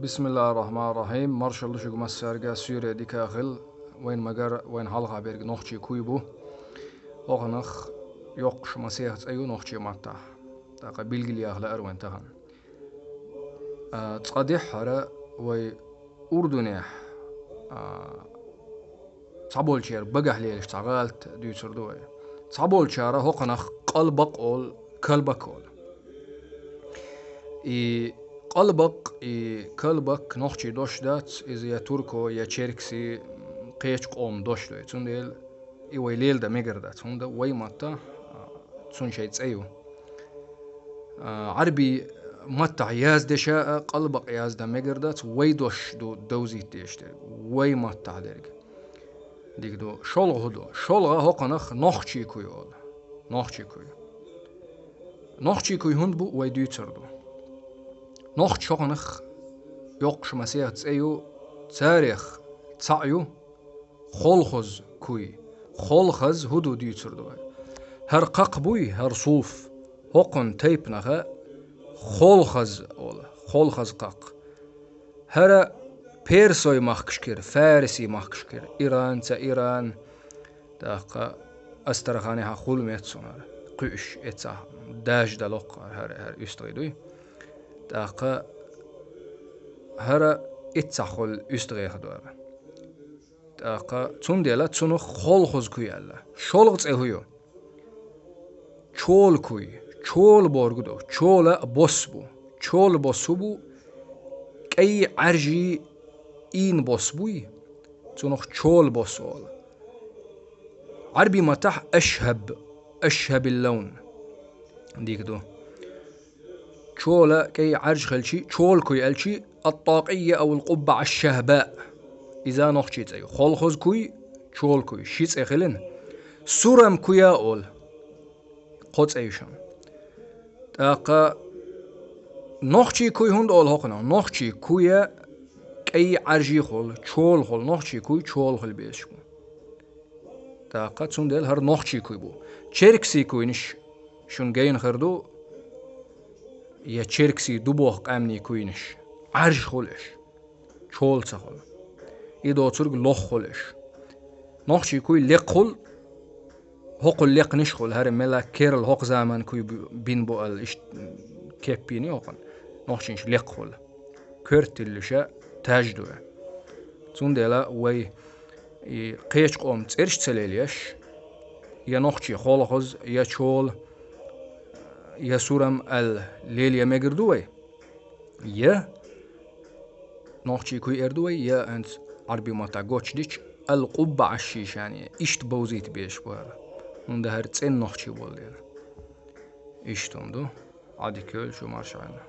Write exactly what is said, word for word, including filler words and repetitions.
Бисмиллахир-рахманир-рахим. Маршалла ду шуьга массаьрга, суьйре дика хила. Вайн магар, вайн хьалха берг нохчий куй бу. ХӀокхунах йоккхуш масех цӀе ю нохчий маттахь. ТӀаккха билгалъяха лаьара вайн тахан. А, цкъа дехьара вай Урдунехь, а, цхьаболчеран багахь лелаш цхьа гӀалат дуьйцур ду вай. Цхьаболчара хӀокхунах къалбакъ олу, калбак олу. И къалбакъ, и калбак нохчий дош дац, иза я турко, я черкси, кхечу къоман дош ду. Цундела и вай леладан мегар дац, хӀунда вай матта, а, цунна шайн цӀе ю. А, Ӏарбий маттахь яздеш а къалбакъ яздан мегар дац, вай дош ду довзийта дезаш дерг, вай маттахь дерг. Дика ду. ШолгӀа хӀун ду? ШолгӀа хӀокхунах нохчий куй олу. Нохчий куй. Нохчий куй хӀунда бу, вай дуьйцур ду. Нохчий хӀокхунах йоккхуш масех цӀе ю, царех цхьаъ ю холхаз куй. Холхаз хӀун ду дуьйцур ду вай. ХӀара кхакха буй, хӀара суф, хӀокхунна тайпанах холхаз олу, холхаз кхакха. ХӀара персой махкашкара, фариси махкашкара, Иран, ца Иран, тӀаккха Астраханехь хуьлу меттиг суна хӀара, кхуьуш эцахь, дажа далоккху хӀара, хӀара уьстагӀий дуй. ТӀаккха хӀара эццахь хуьлу уьстагӀех ду хӀара. ТӀаккха цундела цунах холхаз куй аьлла. ШолгӀа цӀе хӀун ю? Чола куй. Чола бохург ду. Чола бос бу. Чола бос хӀун бу? КӀай, Ӏаьржий, ийна бос буй. Цунах чола бос олу. Ӏарбий маттахь ашхӀаб, ашхӀабил лаун. Дика ду. Чола, кӀай, Ӏаьржа хилчи, чола куй аьлчи, ат-такъийя авул къуббаӀ аш-шахбаъ. Иза нохчий цӀе ю. Холхаз куй, чола куй, ши цӀе хилина. Сурам куй а олу. Кхо цӀе ю шуна. ТӀаккха нохчий куй хӀунда олу хӀокхунах? Нохчий куй а кӀай, Ӏаьржий хуьлу, чола хуьлу, нохчий куй чола хуьлу безаш бу. ТӀаккха цундела хӀара нохчий куй бу. Черкси куйнаш шуна гайна хир ду, я черкси ду боху къаьмнийн куйнаш. Ӏаьржа хуьлу уьш. Чола ца хуьлу. И доцург лоха хуьлу уьш. Нохчий куй лекха хуьлу, хӀокхул лекханаш хуьлу, хӀара мела керла хӀокху заман куй бу-, бина бу аьлла, иштта кеппина ю хӀокхунна. Нохчийнаш лекха хуьлу. Коьрта тиллиша таж ду. Цундела вай и кхечу къоман цӀераш ца лелаеш, я нохчий холхаз, я чола, я сурам аьлла лелае мегар ду вай. Я нохчий куй эр ду вай, я хӀинца Ӏарбий маттахь гочдича, ал-къуббаӀ аш-шийшани, иштта бовзийта безаш бара. ХӀунда хӀара цӀена нохчий болу дела. Иштта хӀума ду. Ӏадика йойла шу, марша Ӏойла.